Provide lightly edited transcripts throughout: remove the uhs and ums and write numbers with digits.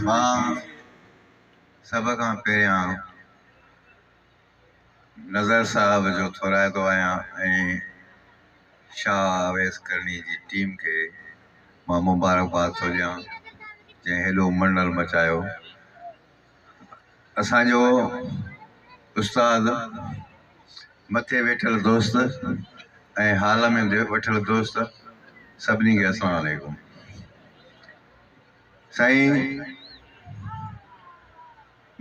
مان سڀ کان پهريان نظر صاحب جو ٿورائتو آهيان ۽ شاهه اويس ڪرڻي جي ٽيم کي مان مبارڪباد ٿو ڏيان جنهن هيڏو منڊل مچايو. اسان جو استاد مٿي ويٺل دوست ۽ هال ۾ ويٺل دوست سڀني کي السلام عليڪم. سائين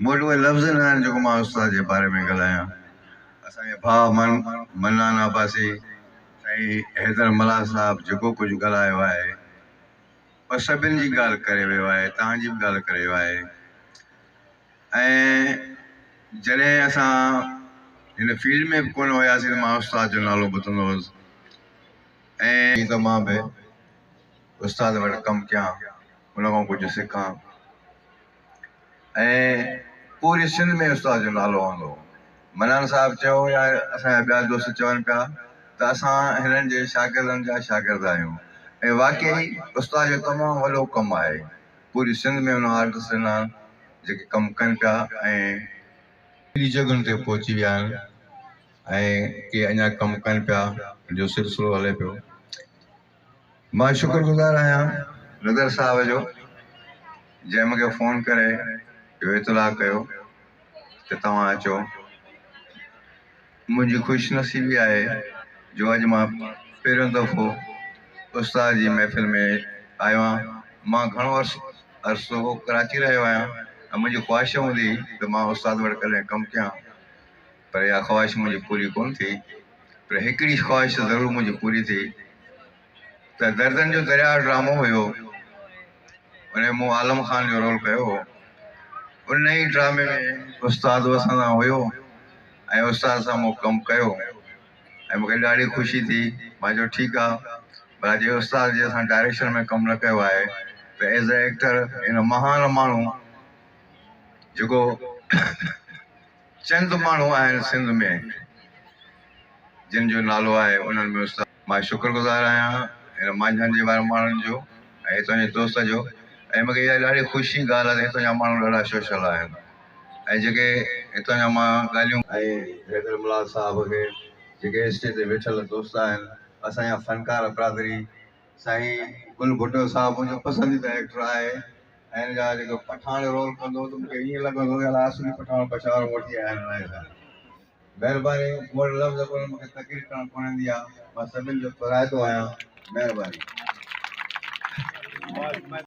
مون وٽ اهي لفظ نه آهن جيڪو مان استاد جي باري ۾ ڳالهايان. اسان جي ڀاء من منان عباسي سائين حيدر ملاح صاحب جيڪو ڪجهه ڳالهايو آهي اهو سڀن جي ڳالهه ڪري ويو آهي، توهان جي به ڳالهه ڪري ويو آهي ۽ جڏهن اسان هن فيلڊ ۾ به ڪونه هياسين ته مان استاد جو نالو ٻڌندو هوس ۽ ته مان به استاد وٽ ڪم ڪيان ان کان ڪجهه سکان ۽ پوري سنڌ ۾ استاد جو نالو هوندو هو. منان صاحب چيو يا اسان جا ٻيا دوست چون پيا ته اسان هنن جي شاگردن جا شاگرد آهيون ۽ واقعي استاد جو تمام وڏو ڪم آهي پوري سنڌ ۾ ان آرٽسٽ ڏنا آهن جيڪي ڪم ڪن پيا ۽ وڏي جڳهن تي پهچي ويا آهن ۽ ڪي اڃا ڪم ڪن پيا جو سلسلو هلي پيو. مان شڪر گذار آهيان نظر صاحب جو جنهن مون کي فون ڪري اهو اطلاع ڪيو ته توهان اچو. منهنجي خوش نصيبي آهي جو اڄ مان پهريون دفعو استاد جي محفل ۾ آيو آهيان. مان گهڻو عرصو ڪراچي رهيو آهيان ۽ منهنجي خواهش هوندي هئي ته مان استاد وٽ ڪڏهن ڪم ڪيان پر اها خواهش منهنجي پوري ڪونه ٿي. پر هڪڙي خواهش ضرور منهنجي پوري ٿي ته دردن جو درياء ڊرامو هيو ان ۾ مون عالم خان جو رول ڪيو هو ان ئي ڊرامي ۾ استاد به اسان سان هيو ۽ استاد سان مون ڪم ڪيو ۽ مونکي ڏاڍي خوشي ٿي مان چيو ٺيڪ آ ڀلا جي استاد جي اسان ڊائريڪشن ۾ ڪم نه ڪيو آهي ته ايز اي ايڪٽر هن مهان ماڻهو جيڪو چند ماڻهو آهن سنڌ ۾ جن جو نالو آهي انهن ۾ استاد. مان شڪر گذار آهيان هن مانجهند جي وارن ماڻهن جو ۽ هتان جي دوست جو ۽ مونکي اها ڏاڍي خوشي ڳالهه آهي ته هتان جا ماڻهو ڏاڍا سوشل آهن ۽ جيڪي هتان جا مان ڳالهيون. ۽ حيدر ملاح صاحب کي جيڪي اسٽيج تي ويٺل دوست آهن اسان جا فنڪار برادري سائين گل ڀٽو صاحب منهنجو پسنديده ايڪٽر آهي ۽ هن جا جيڪو پٺاڻ رول ڪندو هو ته مونکي ائين لڳندو هو ته اصلي پٺاڻ پشاور وٺي آيا آهن الائي ڇا. مهرباني مون وٽ لفظ ڪونهن مونکي تقرير ڪرڻ ڪونه ايندي آهي مان سڀن جو ٿورائتو آهيان مهرباني.